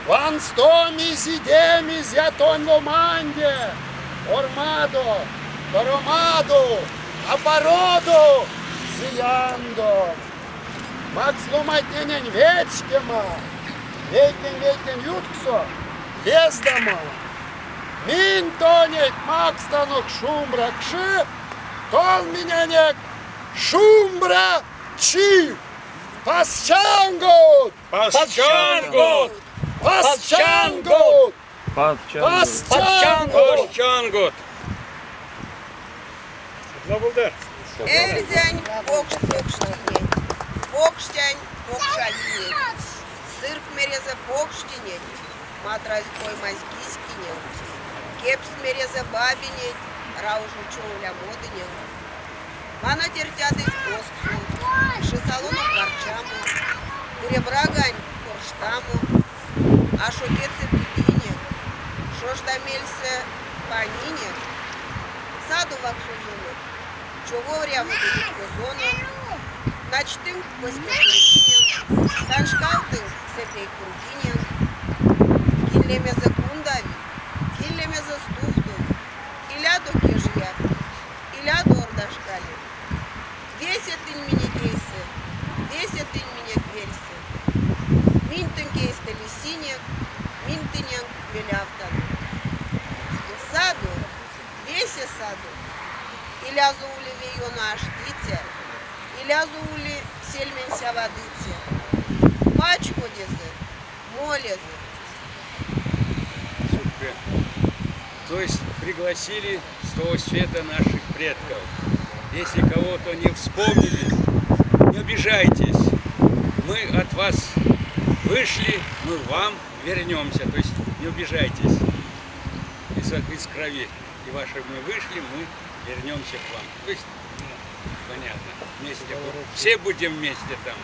Ванстомизь, идемизь ятонь ломанде, ормадо, торомадо, апародо, зыяндо. Макс ломатненень вечкема, вейкень-вейкень ютксо лездамо. Минь тонеть макстанок шумбра кши, тон миненек шумбра чи! Пазчангот! Пазчангот! Пазчангот! Пазчангот! Пазчангот! Эрзянь покшт покштинеть, Покштянь покшавинеть, Сырк мерезэ покштинеть, Матразь оймазь кискинеть, Кепс мерезэ бабинеть, Раужо човля модыненк. Вана тердтядызь озксов, Кшисалонок варчамо, Пуребрагань корштамо, Ашо кедьсэ пидинек, Шожда мельсэ панинек, Садо ваксозонок, Човоряводо юткозонок, Начтынк коське пурьгиненк, Таншкавтынк сэпей кургиненк. Кинь лемезэ кундави, кинь лемезэ стувтови, Илядо кежиявт, илядо ордашкале. Весе тынь минек эйсэ, весе тынь минек верьсэ. Минь тынк эйстэ лисинек, минь тыненк велявтано. Садо, весе садо, илязо уле ве ёно аштиця, илязо уле сельмень сявадыця. Пачкодезэ, молезэ. Супер. То есть пригласили с того света наших предков. Если кого-то не вспомнили, не обижайтесь. Мы от вас вышли, мы вам вернемся. То есть не обижайтесь. Из, из крови и вашей мы вышли, мы вернемся к вам. То есть, ну, понятно, вместе. Все будем вместе там.